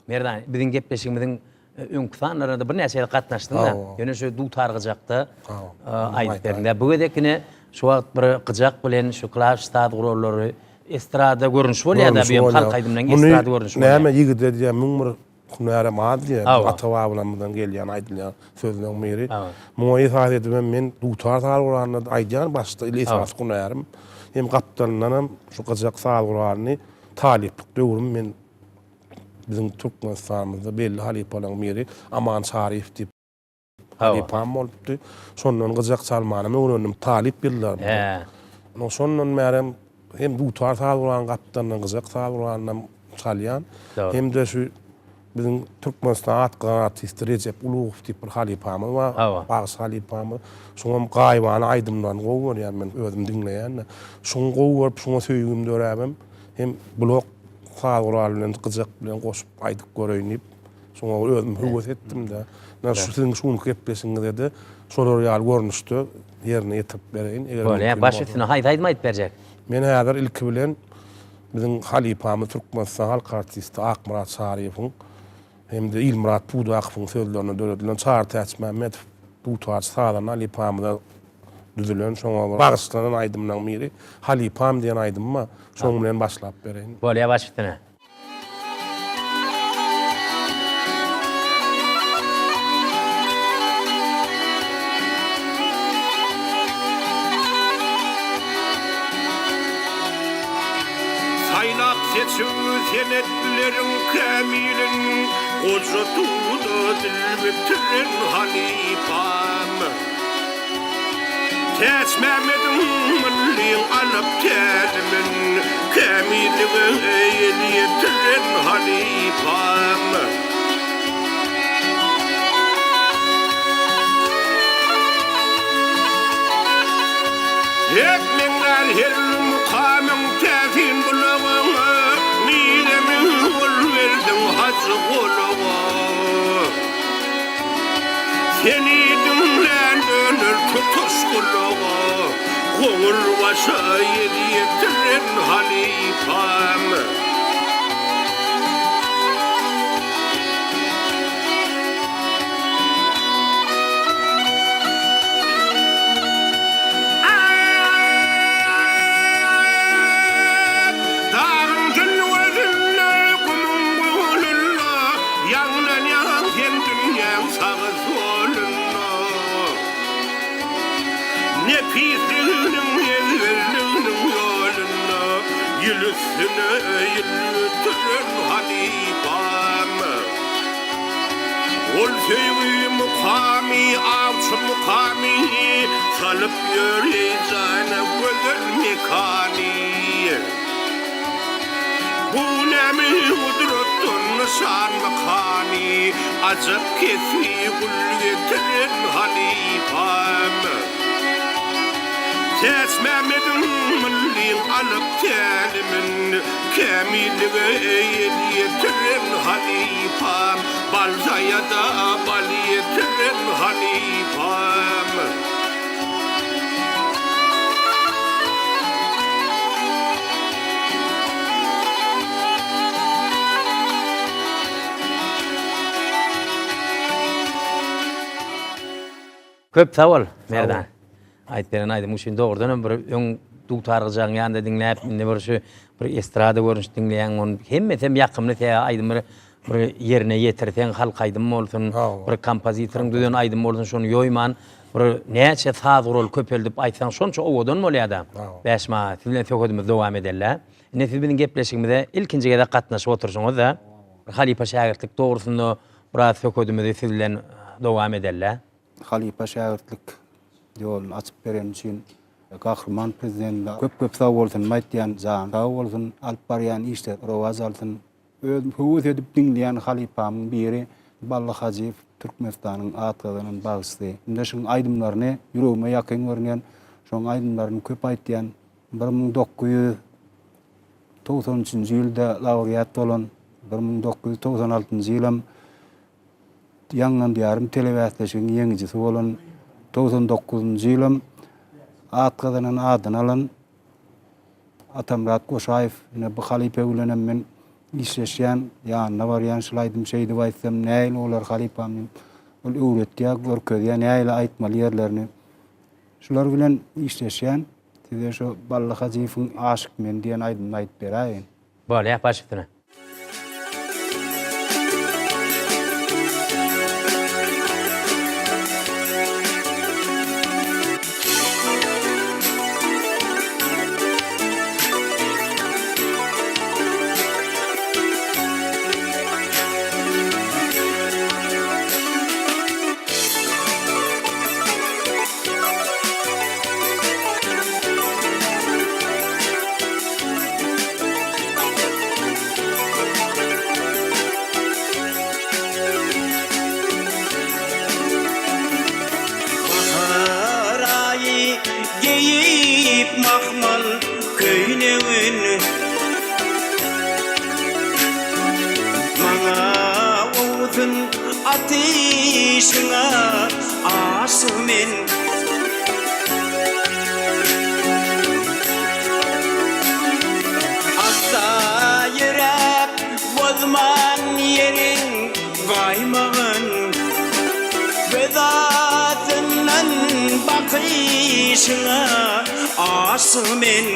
Merdan, biziň gepleşigimiziň öňki sanlaryna-da birnäçe gezek gatnaşdyň-da. Ýöne şu dutar gyjakda aýdyp berdiň. Bu gezek ine şu wagt bir gyjak bilen şu klawiş saz gurallary estrada görnüşi bolýar-da, bu hem halk aýdymynyň estrada görnüşi bolýar. Näme ýigide diýýär, 1001 hünärem az diýýär. Ata-babalarymyzdan gelýän aýdylýan sözleň biri. Muňa esas edibem men dutar saz guralynda aýdýan başda esasy hünärim. Hem gapdalyndanam şu gyjak saz guralyny talyplyk döwrüm men Biziň Türkmenistanymyzda belli halypalaryň biri Aman Çaryýew diýip halypam bolupdy. Şondan gyjak çalmanam öwrendim talyp ýyllarymda. Ondan şondan bärem hem dutar saz guranyň gapdalyndan gyjak saz guranynam çalýan. Hem-de şu biziň Türkmenistan at gazanan artisti Rejep Ulugow diýip bir halypamyz bar. Bagşy halypamyz. Şoňam gaýybana aýdymlaryny gowy görýän men özüm diňleýän-de. Şuny gowy görüp şuňa söýgim döräbem hem blok Saz guraly bilen gyjak bilen goşup aýdyp göreýin diýip, şoňa özüm höwes etdim-de. Ynha şu siziň şu günki gepleşigiňizde-de şolar ýaly görnüşde ýerine ýetirip bereýin, eger mümkin Bolýar, baş üstüne. Haýsy aýdymy aýdyp berjek? Men häzir ilki bilen biziň halypamyz Türkmenistan halk artisti Akmyrat Çaryýewiň hem-de Ilmyrat Pudakowyň sözlerine döredilen Çary Täçmämmedow dutarçy sazanda halypamyza düzülen şoňa bir bagyşlanan aýdymlaryň biri Halypam diýen aýdym bar. Şoň bilen başlap bereýin. Bolýa baş üstüne. Saýlap seçip senetleriň kämilin, Goja tuda dil bitiren halypam. Täçmämmediň myllyň alyp tälimin, Kämillige el ýetiren halypam. Hek meňzär her mukamyň täsin bulagyňa, Niremi gol berdiň hajy golaga. Seni diňlän döner tutuş gulaga, Goňur başa ýel ýetiren halypam. Dagyň jülgesinde, gumuň gölünde, Ýaňlanýaň sen dünýäň sagy-solunda. Nepisliginiň, ezberliginiň ýolunda, Ýyl üstüne ýyl ötüren halypam. Ol söýgi mukamy, awçy mukamy, Salyp ýör heýjana gözel mekany. Bu näme gudratdan nyşan mykany, Ajap kesbi gul getiren halypam. Täçmämmediň myllyň alyp tälimin, Kämillige el ýetiren halypam, Balzaýada bal ýetiren halypam. Köp sag bol, Merdan. Aýdyp beren aýdymyň üçin dogrudan hem bir öň dutar gyjagyň ýanynda diňläp, indi bir şu bir estrada görnüşde diňleýäň, ony hemmesi hem ýakymly sebäbi aýdym bir bir ýerine ýetirseň halk aýdymy bolsun, bir kompozitoryň düzen aýdymy bolsun şony ýoýman bir näçe saz guraly köpeldip aýtsaň şonça owadan bolýada. Bäşim aga siz bilen söhbedimizi dowam edelä. Indi siz biziň gepleşigimize ilkinji gezek gatnaşyp oturşyňyzda halypa şägirtlik dogrusynda biraz söhbedimizi siz bilen dowam edelä. Halypa şägirtlik ýoluny açyp bereni üçin Gahryman Prezidentimize köp köp sag bolsunymy aýtýan. Jany sag bolsun, alyp barýan işleri rowaç alsyn. Özüm höwes edip diňleýän halypamyň biri Bally Hajyýew Türkmenistanyň at gazanan bagşysy. Indi şuň aýdymlaryny ýüregime ýakyn görünýän, şoň aýdymlaryny köp aýtýan. 1993-nji ýylda laureat bolan, 1996-njy ýylam Ýaňlan diýarym telebäsleşigiň ýeňijisi bolan, 99-njy ýylam at gazanan adyny alan Atamyrat Goşaýew. Ine bu halypa bilenem men. Işleşýän, ýanyna barýan, şul aýdym şeýdip aýtsam nähili bolar halypam diýip, ol öwretýär, görkezýär nähili aýtmaly ýerlerini. Şular bilen işleşýän. Size şu Bally Hajyýewiň Aşyk men diýen aýdymyny aýdyp beräýin. Bolýar, baş üstüne. Bahar aýy geýip mahmal köýnegin Maňa owsun atyşyňa aşyk men. Asta ýöräp bozman ýeriň gaýmagyn Göz astyndan bakyşyňa aşyk men.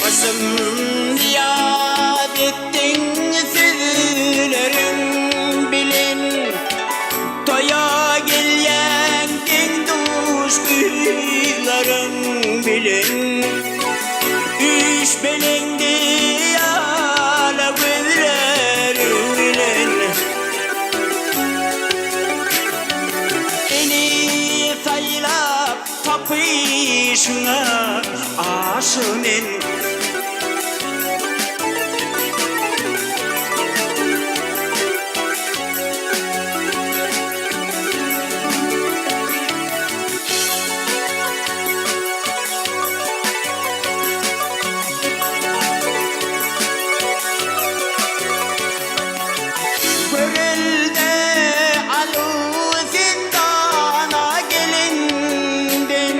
Başym ýat etdiň sözleriň bilen Toýa gelýän deň-duş gyzlaryň bilen Üýşmeleňde ýala gözleriň bilen Seni saýlap tapyşyňa aşyk men. Görelde alyw sen dana gelinden,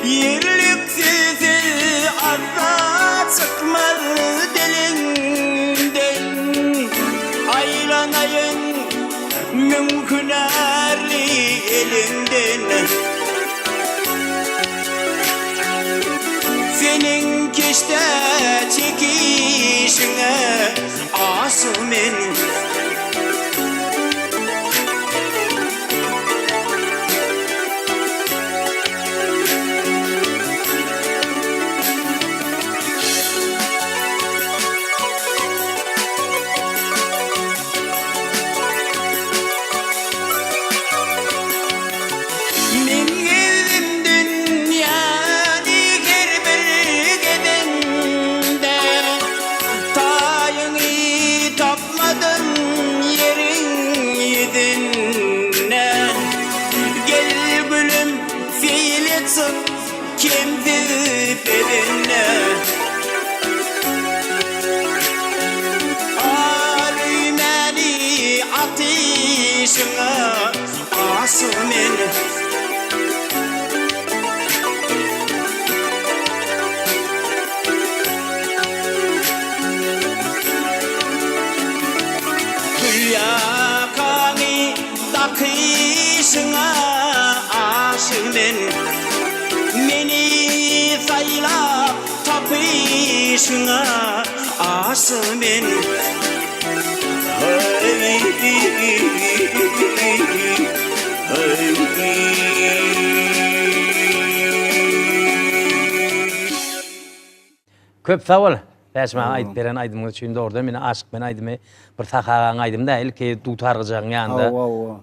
Ýerliksiz arza çykmaz diliňden. Aýlanaýyn müň hünärli eliňden. Seniň keşde çekişiňe aşyk men. Men gezdim dünýäni her bir gezende, Taýyňy tapmadym ýeriň ýüzünde. Gel gülüm seýle çyk kemsiz bedende. Al öýmäni atyşyňa aşyk men. Gülýakaňy dakyşyňa aşyk men. Meni saýlap tapyşyňa aşyk men. Köp sag bol Täşim aga aýdyp beren aýdymyňyz üçin dogrudan meni Aşyk men aýdymy bir Sahy agaň aýdymy däl ilki dutar gyjagyň ýanynda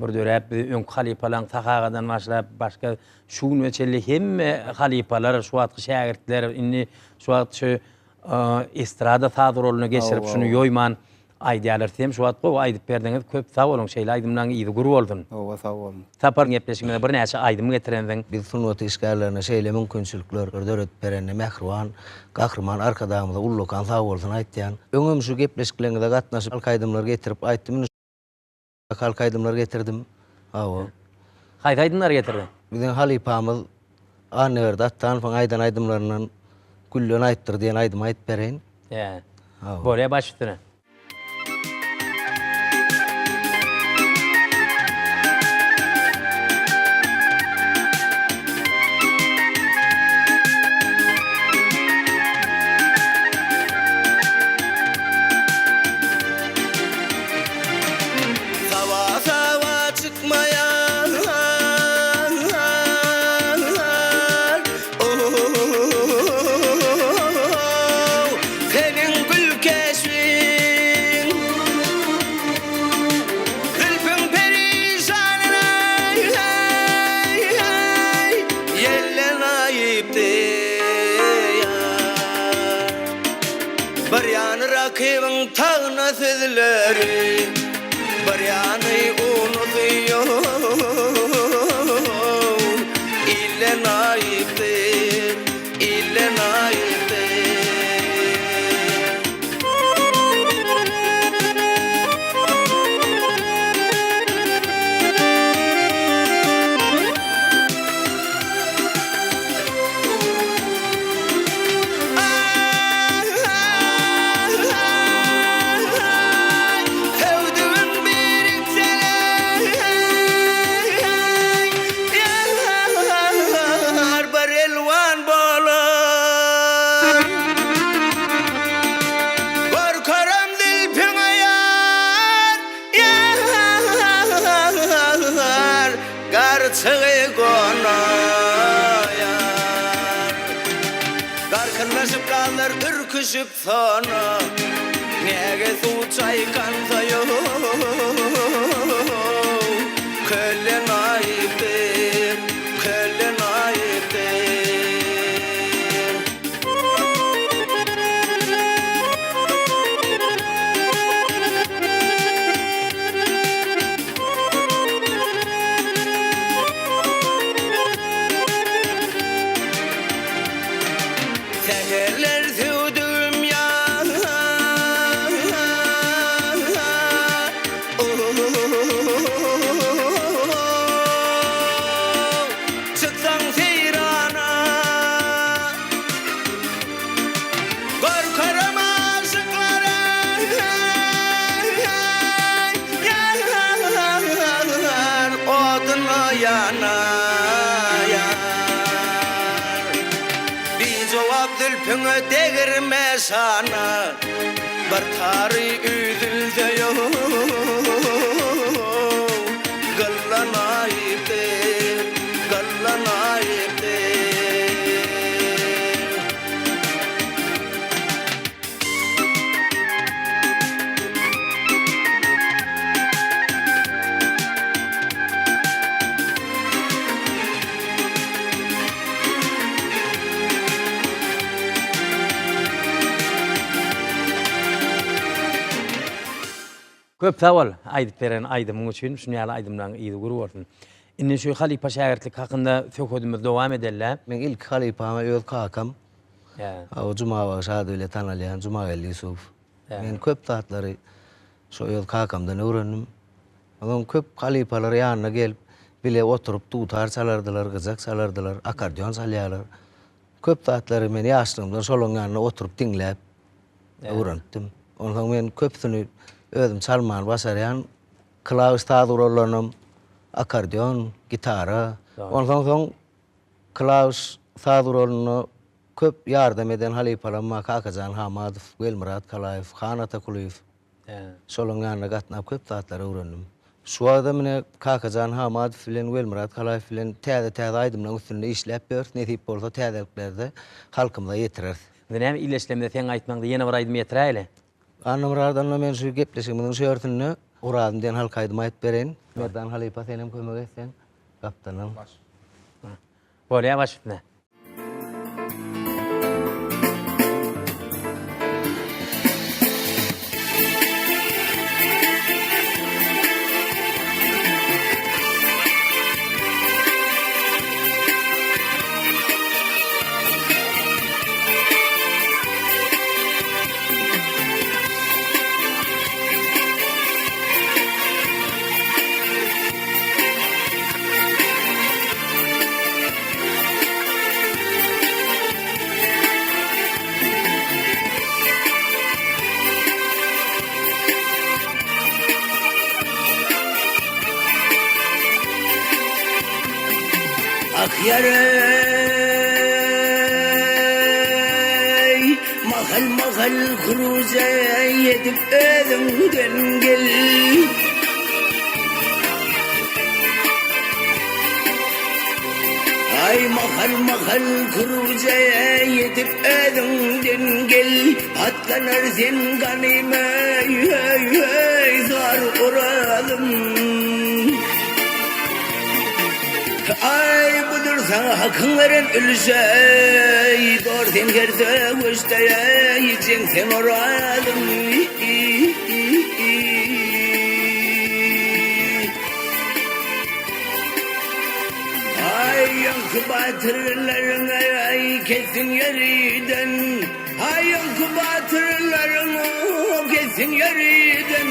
bir döräp biz öňki halypalaň Sahy agadan başlap başga şu güne çenli hemme halypalar şu wagtky şägirtler indi şu wagt şu estrada saz guralyna geçirip şuny ýoýman aýdýarlar. Sizem şu wagt gowy aýdyp berdiňiz. Köp sag boluň. Şeýle aýdymlaryň yzy gür bolsun. Hawa sag boluň. Sapar gepleşigimize birnäçe aýdym getirensiň. Biz sungat işgärlerine şeýle mümkinçilikler döredip berende mähriban Gahryman Arkadagymyza ullakan sagbolsun aýtýan. Öňem şu gepleşikleriňize gatnaşyp halk aýdymlar getirip aýtdym indi halk aýdymlar getirdim. Hawa. Haýsy aýdymlary getirdiň? Biziň halypamyz Annaberdi Atdanowyň aýdan aýdymlaryndan Gülden aýypdyr diýen aýdymy aýdyp bereýin. Hä. Bolýar baş üstüne. Sawa-sawa çykmaýan Seniň gül keşbiň Zülpüň perişanyna Ýelden aýypdy ýar. Bir ýany rakybyň tagna sözleri, Bir ýany unusy ýok. Ilden aýypdyr, ilden aýypdyr. Söwdügim birikseler, Ýar bir elwan bolar. Görkerem zülpüňe ýar, Ýar, Garçygy gonaýar. Garkynlaşyp galar ürküşip sona, Näge suw çaýkansa ýow, Kölle naýypdyr, kölle naýypdyr. Säherler söwdügim ýar, Çyksaň seýrana. Görkerem aşyklara Ýar oduna ýanaýar. Bijogap zülpüňe degirme şana, Bir tary üzülse ýow, Gyllan aýypdyr, gyllan aýypdyr. Köp sag bol aýdyp beren aýdymyň üçin şuny ýaly aýdymlaryň yzy gür bolsun. Indi şu halypa şägirtlik hakynda söhbedimizi dowam edeli. Meň ilki halypam öz kakam. Hawa Jumabagşy ady bile tanalýan Jumageldi Ýusubow. Men köp zatlary şo öz kakamdan öwrendim. Onuň köp halypalar ýanyna gelip bile oturyp dutar çalardylar, gyjak çalardylar, akkordeon çalýarlar. Köp zatlary men ýaşlygymdan şolaryň ýanynda oturyp diňläp öwrenipdim. Onsoň men köpüsini özüm çalmany başarýan. Klawiş saz gurallarynam, akkordeon, gitara. Onsoň soň klawiş saz guralynda köp ýardam eden halypalarym bar, Kakajan Hamadow, Welmyrat Kalaýew, Han Atakulyýew. Şolaryň ýanyna gatnap köp zatlary öwrendim. Şu wagtam ine Kakajan Hamadow bilen Welmyrat Kalaýew bilen täze-täze aýdymlaryň üstünde işläp ýörüs, nesip bolsa täzeliklerde halkymyza ýetireris. Indi näme illeşlemde seň aýtmaňda ýene bir aýdym ýetiräýeli. Annamyrat onda men şu gepleşigimiziň şu ýersinde Orazym diýen halk aýdymy aýdyp bereýin. Merdan halypa senem kömek etseň gapdaldan. Bolýa baş üstüne. Akýar-eý, mahal-mahal huruja edip özüňden gel. Aý, mahal-mahal huruja edip özüňden gel. Atlanar sen ganyma, eý, zar orazym. Aý, budur saňa Hakyň beren ülüşi, Zor sen her söweşde, jeňseň orazym. Aý, ýaňky batyrlaryň, aý, kessin ýeriden. Aý, ýaňky batyrlaryň, kessin ýeriden.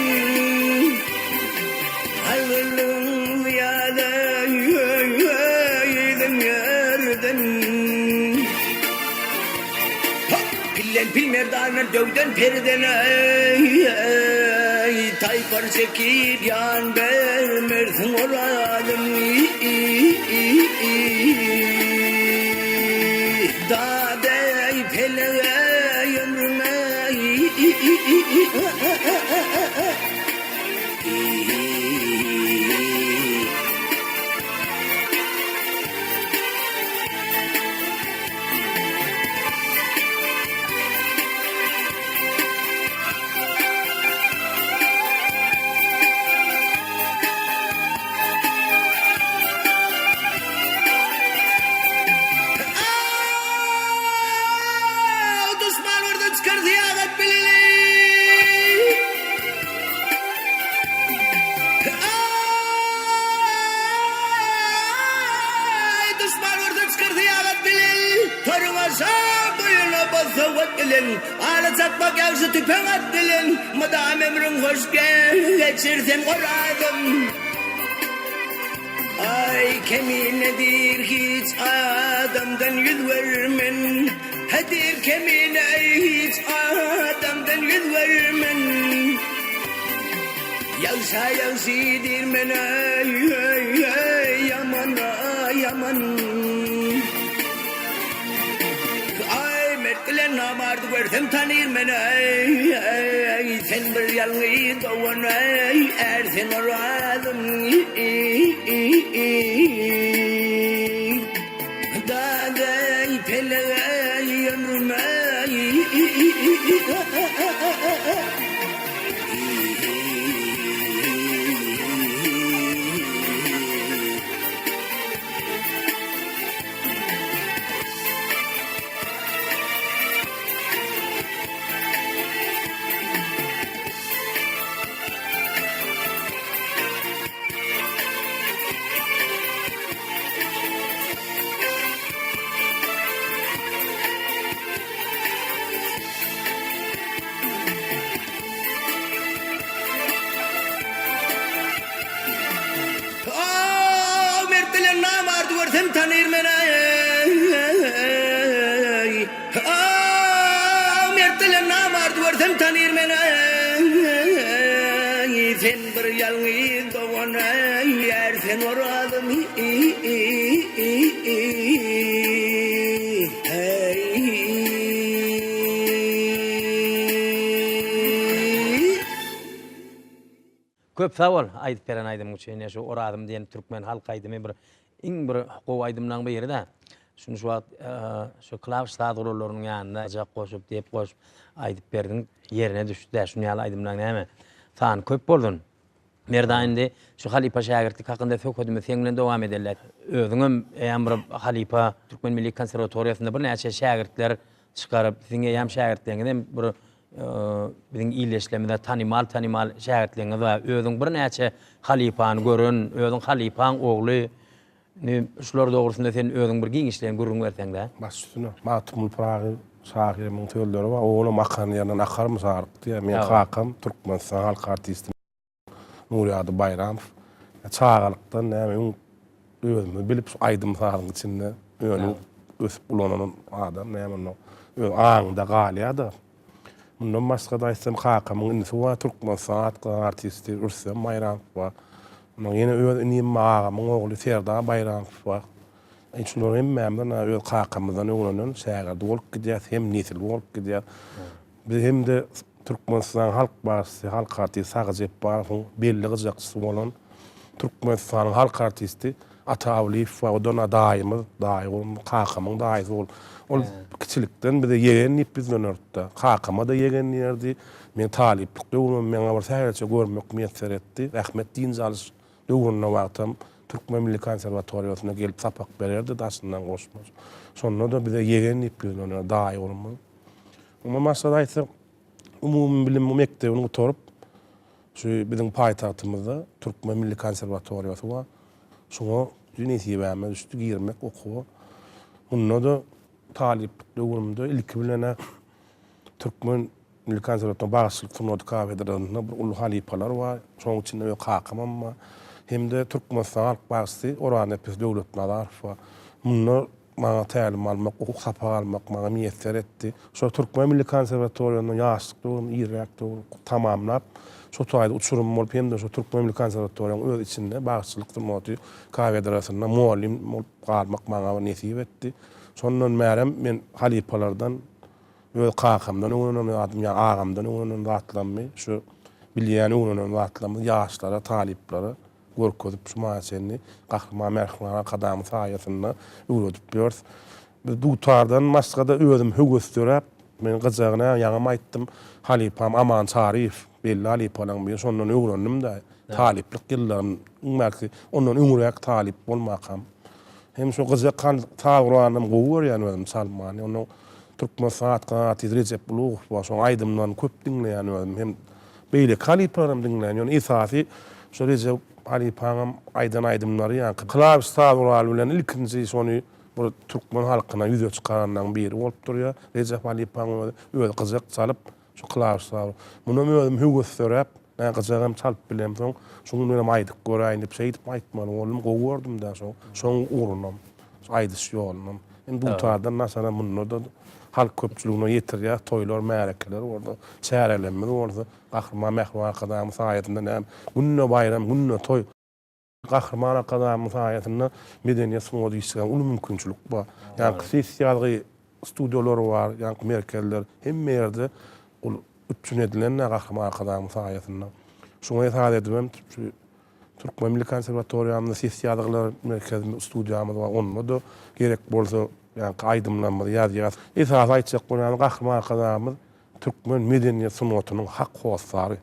Algylygyň zyýada ýüzüm ýerden. Pillen pil merdandan döwden periden eý, Taýpar çekip ýan bermersiň orazym. Dad-eý pelek-eý ömrüm-eý. Duşman görse çykar syýahat bileli. Aý, duşman görse çykar syýahat bilen, Toruň aşa boýuna boz sowgat bilen, Ala çakmak ýagşy tüpeň at bilen, Mydam ömrüň hoş geçir sen Orazym. Aý, keminedir hiç adamdan ýüz görmen, Hedir kemine hiç adamdan ýüz görmen. Ýagşa ýagşy diýmen eý, ýamana ýaman. Aý, mert bilen namardy görsem tanyr men eý, Sen bir ýalňyz dogan eý, är sen orazym. Dad-eý, pelek-eý, ömrüm-eý. Aw, mert bilen namardy görsem tanyr men aý. Aw, mert bilen namardy görsem tanyr men aý. Sen bir ýalňyz dogan aý, ýar sen orazym. Köp sag bol aýdyp beren aýdymyň üçin ine şu Orazym diýen türkmen halk aýdymy bir iň bir gowy aýdymlaň biri-de. Şuny şu wagt şu klawiş saz gurallarynyň ýanyna gyjak goşup, dep goşup aýdyp berdiň, ýerine düşdi-dä. Şuny ýaly aýdymlaň näme sany köp bolsun. Merdan indi şu halypa şägirtlik hakynda söhbedimizi seň bilen dowam edeli. Özüňem eýýäm bir halypa Türkmen milli konserwatoriýasynda birnäçe şägirtler çykaryp, siziň eýýäm şägirtleriňiz hem bir biziň ildeşlerimize tanymal tanymal şägirtleriňiz bar. Özüň birnäçe halypany gören, özüň halypaň ogly. Indi şular dogrusynda sen özüň bir giňişleýin gürrüň berseň-dä. Baş üstüne. Magtymguly Pyragy şahyrymyň sözleri bar, Oglum akan ýerinden akarmy saryk diýýär. Meň kakam Türkmenistan halk artisti Nurýagdy Baýramow. Çagalykdan näme öň özümiz bilip şu aýdym-sazyň içinde önüp, ösüp ulanan adam näme onda öz aňynda galýar-da. Mundan başga-da aýtsam kakamyň inisi bar, Türkmenistan at gazanan artisti Rüstem Baýramow bar. Ondan ýene öz inim bar, agamyň ogly Serdar Baýramow bar. Şular hemmämizden öz kakamyzdan öwrenen şägirdi bolup gidýäs, hem nesil bolup gidýäs. Biz hem-de Türkmenistanyň halk bagşysy, halk artisti Sahy Jepbarowyň belli gyjakçysy bolan Türkmenistanyň halk artisti Ata Awlyýew bar. O-da daýymyz, daýy bolmy, kakamyň daýysy bolup. Ol kiçilikden bize ýegen diýip ýüzlenerdi-de. Kakama-da ýegen diýerdi. Men talyplyk döwrümem maňa bir sähelçe görmek miýesser etdi. Zähmet dynç alyş döwründe wagtam Türkmen milli konserwatoriýasyna gelip sapak bererdi daşyndan goşmaça. Şonda-da bize ýegen diýip ýüzlenerdi, daýy bolmy. Umuman başga-da aýtsak, umumybilim mekdebini gutaryp, şu biziň paýtagtymyzda Türkmen milli konserwatoriýasy bar. Şoňa nesibäme düşdi girmek okuwa. Munda-da talyplyk döwrümde ilki bilen-ä Türkmen milli konserwatoriýasynyň bagşyçylyk sungaty kafedrasynda bir uly halypalar bar. Şonuň içinde öz kakamam bar. Hem-de Türkmenistanyň halk bagşysy Oraznepes Döwletnazarow bar. Munda Maňa tälim almak, okuw sapak almak maňa miýesser etdi. Şol Türkmen milli konserwatoriýany ýaşlyk döwrüm, irräk döwür tamamlap, şo taýda uçurym bolup hem-de şo Türkmen milli konserwatoriýanyň öz içinde bagşyçylyk sungaty kafedrasynda mugallym bolup galmak maňa nesip etdi. Şondan bärem men halypalardan, öz kakamdan öwrenen zadym ýa agamdan öwrenen zatlarymy şu bilýän öwrenen zatlarymy ýaşlara, talyplara görkezip şu maňa çenli Gahryman Mähriban Arkadagymyz saýasynda öwredip ýörüs. Biz dutardan başga-da özüm höwes döräp, men gyjagyna ýaňam aýtdym, halypam Aman Çaryýew, belli halypalaryň biri, şondan öwrendim-de, talyplyk ýyllarym, iň belki ondan öňräk talyp bolmakam. Hem şo gyjak saz guralynam gowy görýän özüm çalmany. Ondan Türkmenistan atgazanan artisti Rejep Ulugow bar, şoň aýdymlaryny köp diňleýän özüm. Hem Beýleki halypalaram diňleýän, ýöne esasy şo Rejep halypaňam aýdan aýdymlary ýaňky klawiş saz guraly bilen ilkinji şony bir türkmen halkyna ýüze çykaranlaryň biri bolup durýar. Rejep halypaň özi, özi gyjak çalyp, şu klawiş saz. Munam özüm höwes döräp, men gyjagam çalyp bilemsoň, şuň bilenem aýdyp göräýin diýip, şeýdip aýtmaly boldum. Gowy gördüm-dä şo, şoň ugrunam, şu aýdyş ýolunam. Indi dutardan daşary munda-da halk köpçüligine ýetirýär, toýlar, märekeler bolsa, çärelerimiz bolsa, Gahryman Mähriban Arkadagymyz saýasynda näme, günde baýram, günde toý. Gahryman Arkadagymyz saýasynda medeniýet sungat işgärlerine uly mümkinçilik bar. Ýaňky ses ýazgy studiýalary bar, ýaňky merkezler, hemme ýerde ol üpjün edilen-dä Gahryman Arkadagymyz saýasynda. Şuňa esas edibem şu Türkmen milli konserwatoriýamyzda ses ýazgylar merkezimiz, studiýamyz bar. Onda-da gerek bolsa, ýaňky aýdymlarymyzy ýazýas. Esasy aýtjak bolýanym, Gahryman Arkadagymyz türkmen medeniýet sungatynyň hak hossary.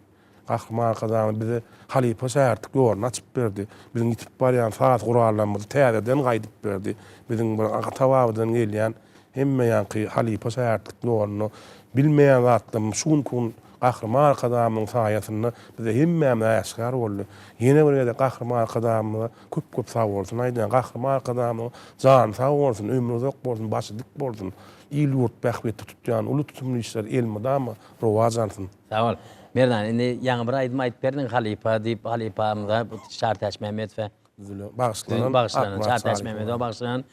Gahryman Arkadagymyz bize halypa şägirtlik ýoluny açyp berdi. Biziň ýitip barýan saz gurallarymyzy täzeden gaýdyp berdi. Biziň bir ata-babadan gelýän hemme ýaňky halypa şägirtlik ýolunda bilmeýän zatlarymyz şu günki gün Gahryman Arkadagymyzyň saýasynda bize hemmämize äşgär boldy. Ýene bir gezek Gahryman Arkadagymyza köp-köp sagbolsun aýdýan. Gahryman Arkadagymyzyň jany sag bolsun, ömri uzak bolsun, başy dik bolsun. Il-ýurt bähbitli tutýan uly tutumly işleri elmydama rowaç alsyn. Sag bol. Merdan, indi ýaňy bir aýdym aýdyp berdiň halypa diýip, halypamyza Çary Täçmämmedowa. Bagyşlanan Bagyşlanan Çary Täçmämmedowa bagyşlanan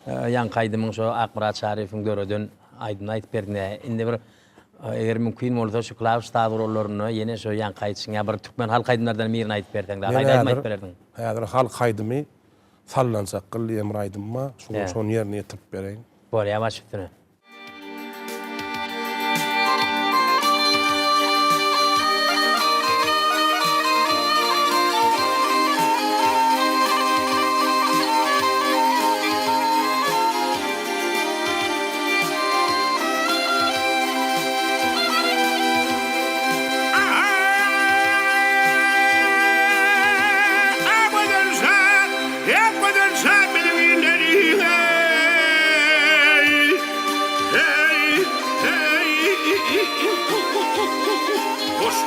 ýaňky aýdymyň şo Akmyrat Çaryýewiň döreden aýdymyny aýdyp berdiň. Indi bir Eger mümkin bolsa şu klawiş saz gurallarynda ýene şu ýaňky aýdyşyň ýa bir türkmen halk aýdymlardan birini aýdyp berseň dagy haýsy aýdym aýdyp bererdiň? Häzir halk aýdymy Sallançak gyl diýen bir aýdym bar. Şuny şony ýerine ýetirip bereýin. Bolýar baş üstüne.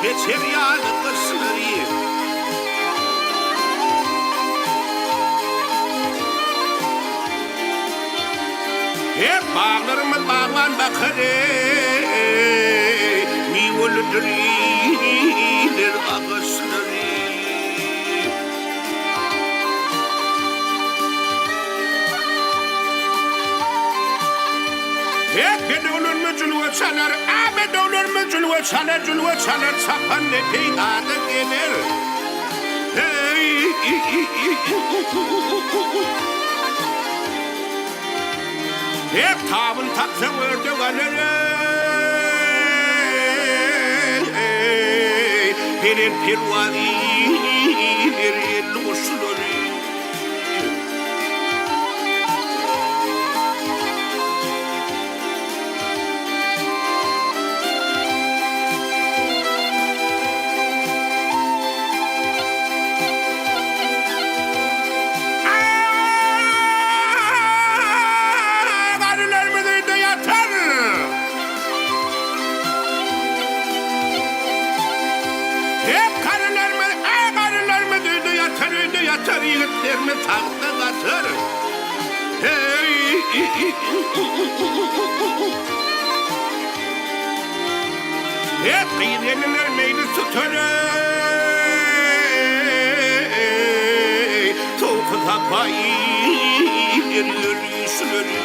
Geçer ýaly gyşlary. Her baglarymyz bagban bakar eý, Miwelidir iller agaçlary. Her bedewlerimiz jülge çalar, A bedewlerimiz jülge çalar, Jülge çalar, çapan ne peýdada geler. Heý! Hep tabyn tapsaň ördek alar eý, Belent perwaz iýer elli guşlary. Garylarymyz öýde ýatar. Hep garylarymyz, garylarymyz öýde ýatar, öýde ýatar, ýigitlerimiz tagtda gatar. Heý! Hep gyz-gelinler meýlis tutar eý, Sowky-sapa iýer ýörüşleri.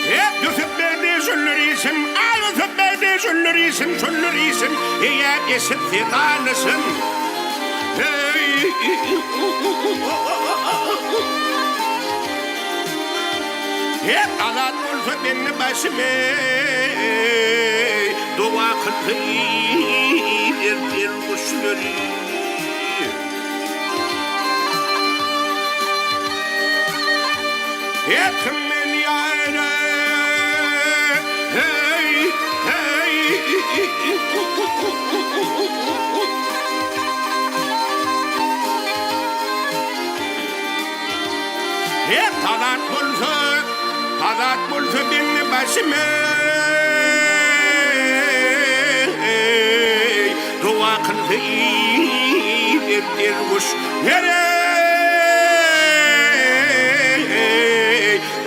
Hep Ýusup berdi şular işim, Aý Ýusup berdi şular işim, şular işim, Eýä eşitse ganyşym. Her azat bolsa bende başym eý, Doga kylsa iýer derwüşleri. Her kim men ýaly heý, heý. Hep azat bolsa, azat bolsa bende başym eý, Doga kylsa iýer derwüş eý,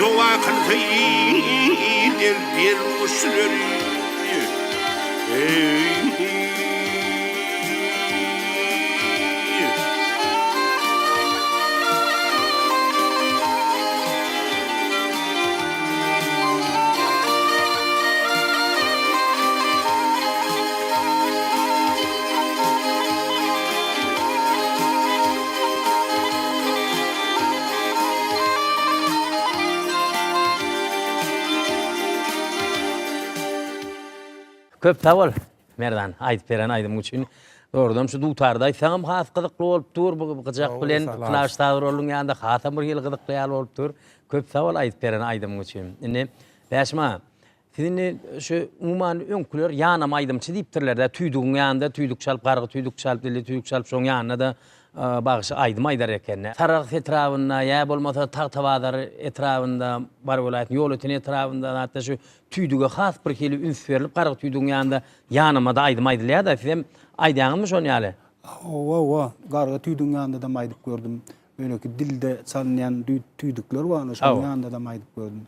Doga kylsa iýer derwüşleri eý. Köp sag bol. Merdan, aýdyp beren aýdymyň üçin. Dogrudanam şu dutarda aýtsaňam has gyzykly bolup dur. Bu gyjak bilen Klaş saz guralynyň ýanynda hasam bir hili gyzykly ýaly bolup dur. Köp sag bol aýdyp beren aýdymyň üçin. Indi Bäşim aga, siz indi şu umuman öňküler ýanam aýdymçy diýipdirler-dä, tüýdügiň ýanynda tüýdük çalyp, gargy tüýdük çalyp, dilli tüýdük çalyp, şoň ýanynda-da bagşy aýdym aýdar eken. Sarahs etrabynda ýa bolmasa Tagtabazar etrabynda, Mary welaýatynyň Ýolöten etrabynda zatda şu Tüýdüge has bir hili üns berlip gargy tüýdügiň ýanynda ýanamada aýdym aýdylýada sizem aýdýaňyzmy şon ýaly? Hawa hawa gargy tüýdügiň ýanyndadam aýdyp gördüm. Beýleki dilde çalynýan tüýdükler bar şonuň ýanyndadam aýdyp gördüm.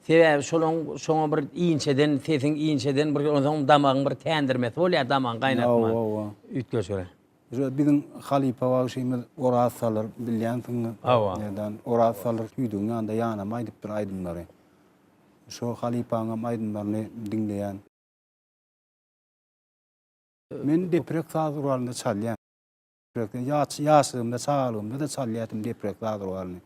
Sebäbi şolaň şoňa bir inçeden sesiň inçeden bir onsoň damagyň bir tändirmesi bolýar damagyň gaýnatma. Hawa hawa. Üýtgeşigräk. Şu biziň halypa bagşymyz Oraz Salyr bilýänsiňiz. Hawa. Merdan Oraz Salyr tüýdügiň ýanynda ýanama aýdypdyr aýdymlary. Şo halypaňam aýdymlaryny diňleýän. Men deprek saz guralynda çalýan. Ýaşlygymda, çagalygymda-da çalýardym deprek saz guralyny.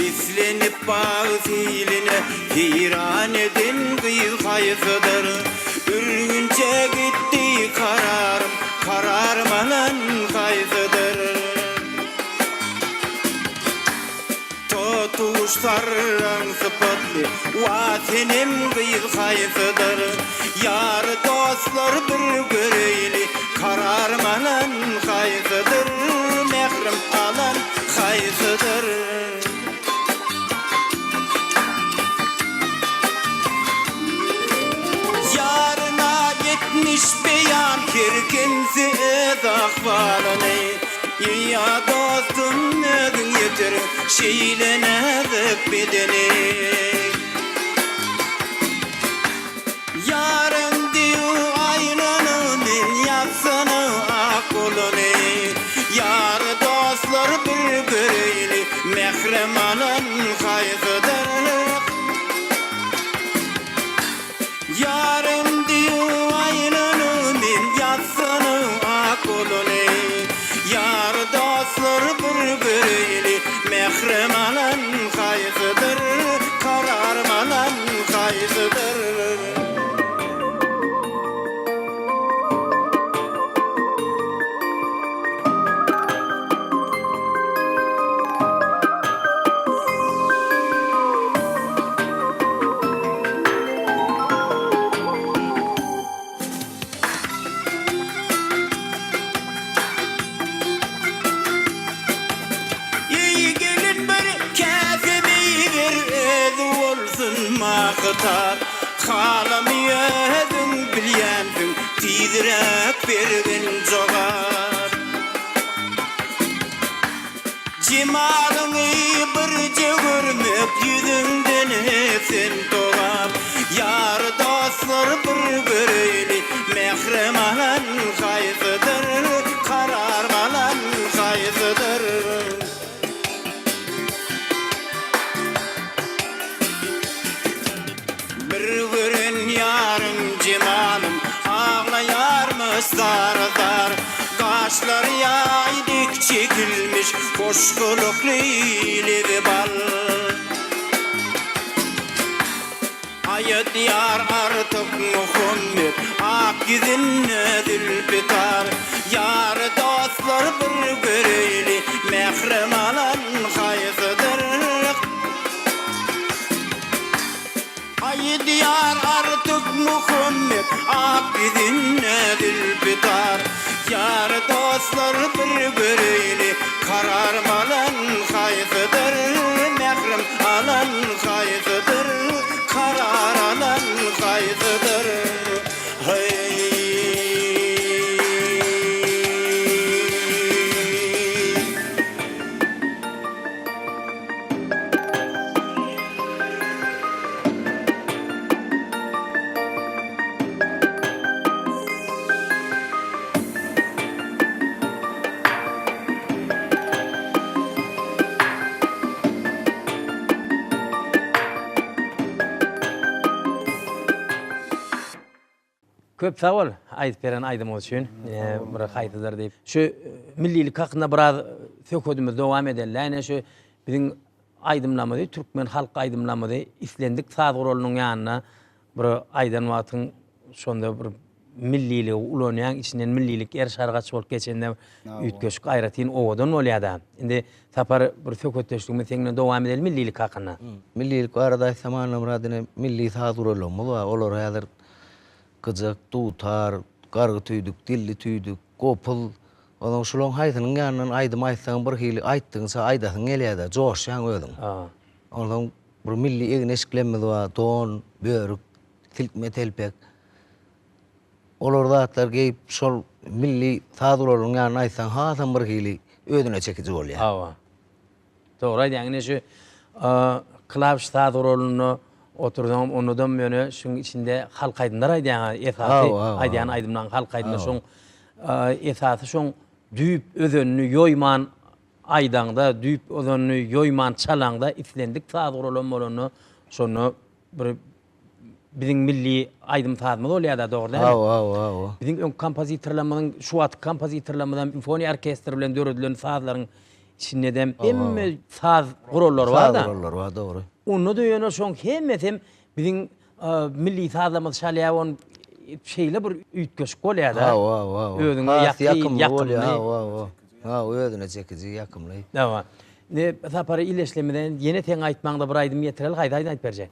Beslenip bag seýline, Seýran eden gyz haýsydyr? Ürgünçe gitdi kararym, Kararym alan haýsydyr? Totuguş sarran sypatly, Wah, senem gyz haýsydyr? Ýar dostlar bir göreýli, Kararym alan haýsydyr? Mährim. ahwalyny. Ýa dostum özüň ýetir şeýle näzik bedeni. Ýarym diýu aýlany men ýatsana ak goluny. Ýar dostlar bir göreýli mährem alan haýsydyr. Ýarym diýu aýlany men ýatsana ak goluny. Ýar dostlar bir göreýli mährem alan haýsydyr. Kararym alan haýsydyr. Eý gelin bir käse meý ber özi bolsun mahytar Halamy özüň bilýänsiň tizräk bergin jogap. Jemalyňy birje görmek ýüzüňden sen togap Ýar dostlar bir göreýli mährem alan haýsydyr Karar alan haýsydyr. Bir gören ýarym jemalym Aglaýarmyş zar-zar. Gaşlary ýaý dek çekilmiş Hoş gylykly lebi bal. Aýdýar Artyk Muhammet Ak ýüzünde zülpi tar. Ýar dostlar bir göreýli Mährem alan haýsydyr? Aýdýar Artyk Muhammet ak ýüzünde zülpi tar. Ýar dostlar bir göreýli kararym alan haýsydyr mährim alan haýsydyr karar alan haýsydyr heý. Köp sag bol aýdyp beren aýdymyňyz üçin. Bir haýsydyr diýip. Şu millilik hakynda biraz söhbedimizi dowam edeli. Ine şu biziň aýdymlarymyzy, türkmen halk aýdymlarymyzy islendik saz guralynyň ýanyna bir aýdan wagtyň şonda bir milliligi ulanýaň, içinden millilik eriş-argaç bolup geçende üýtgeşik aýratyn owadan bolýar-da. Indi Sapar bir söhbetdeşligimizi seň bilen dowam edeli millilik hakynda. Millilik barada aýtsam Annamyrat ine milli saz gurallarymyz bar. Olar häzir gyjak, dutar, gargy tüýdük, dilli tüýdük, gopuz. Onsoň şularyň haýsynyň ýanyndan aýdym aýtsaň bir hili aýtdygyňça aýdasyň gelýär-de, joşýaň özüň. Onsoň bir milli egin-eşiklerimiz bar, don, börük, silkme telpek. Olar zatlar geýip şol milli saz guralynyň ýanynda aýtsaň hasam bir hili özüne çekiji bolýar. Hawa. Dogry aýdýaň. Ine şu klawiş saz guralynda otursaňam onadam ýöne şuň içinde halk aýdymlar aýdýaň esasy aýdýan aýdymlaň halk aýdymlar şoň esasy şoň düýp özenini ýoýman aýdaňda düýp özenini ýoýman çalaňda islendik saz guralam bolanda şonda bir biziň milli aýdym-sazymyz bolýar-da, dogry dälmi? Hawa, hawa, hawa. Biziň öňki kompozitorlarymyzyň, şu wagtky kompozitorlarymyzam simfoniýa orkestri bilen döredilen sazlaryň içindedem hemme saz gurallary bar-da. Saz gurallary bar, dogry. Onda-da ýöne şoň hemmesem biziň milli sazlarymyzy çalýar, ony şeýle bir üýtgeşik bolýar-da. Hawa, hawa, hawa. Özüňe ýakyn, ýakymly. Hawa, hawa. Hawa, özüne çekiji, ýakymly. Hawa. Indi Sapar ildeşlerimize ýene seň aýtmagyňda bir aýdym ýetireli, haýsy aýdym aýdyp berjek?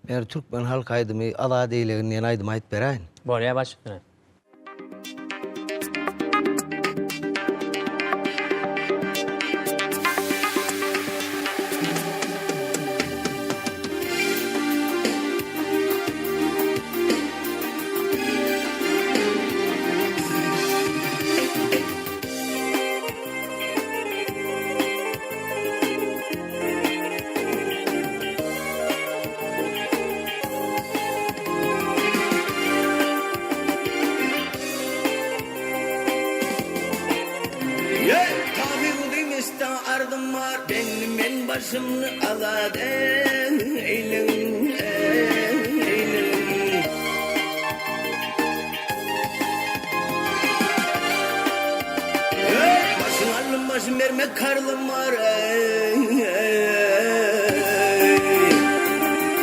Mer türkmen halk aýdymy Azat eýlegin diýen aýdymy aýdyp beräýin. Bolýar baş üstüne. başymny azat eýlegin, eýlegin. Eý, başyň aldym başym bermek karzym bar, eý.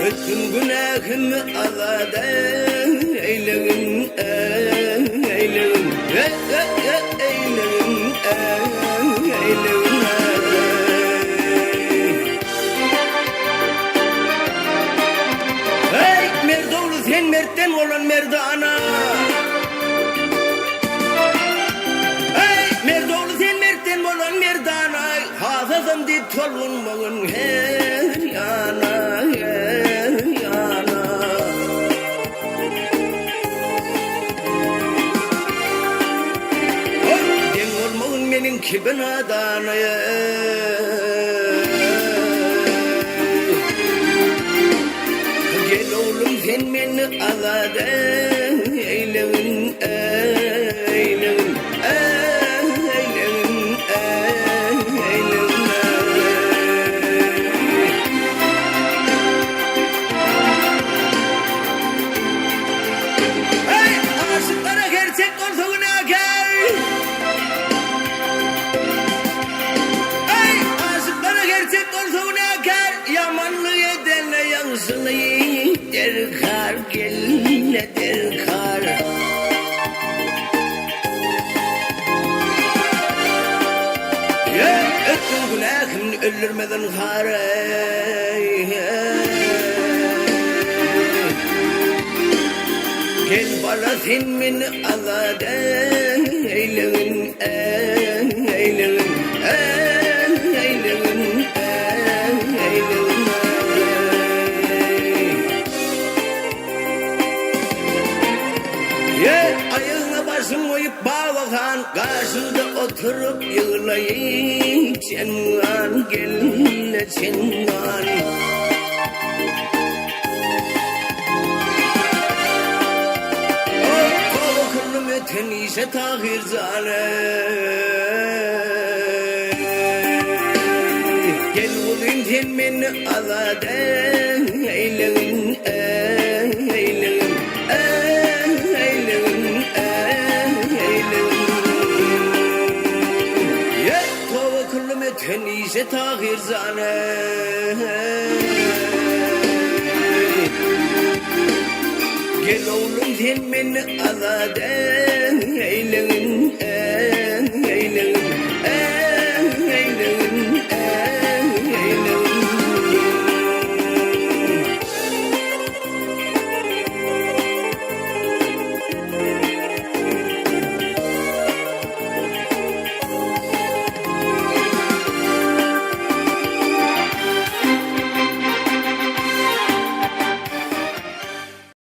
Ötgün günähimi azat eýlegin, eýlegin. Eýlegin, eýlegin, eý. Eý, merd ogly sen mertden bolan merdana. Eý, merd ogly sen mertden bolan merdana. Hasasam diýip tolgunmagyn her ýana, her ýana. Deň bolmagyn meniň kibi nadana. Gel oglum sen meni azat eýlegin, eýlegin, eýlegin, eýlegin. Eý, aşyklara gerçek bolsa günäkär. Eý, aşyklara gerçek bolsa günäkär. Ýamanlyk edene ýagşylyk derkar, gelne derkar. Eý, ötgün günähimni öldürmeden har, eý. Gel bala sen meni azat eýlegin, eýlegin, eýlegin, eýlegin. Ýe, aýagyňa başym goýup Baba han, Gaşyňda oturyp ýyglaýyn çengan, gelne çengan. Toba kyldym öten işe Tahyr jan eý. Gel guzym sen meni azat eýlegin, eýlegin, eýlegin, eýlegin. Ýe, toba kyldym öten işe Tahyr jan eý. Gel oglum sen meni azat eýlegin.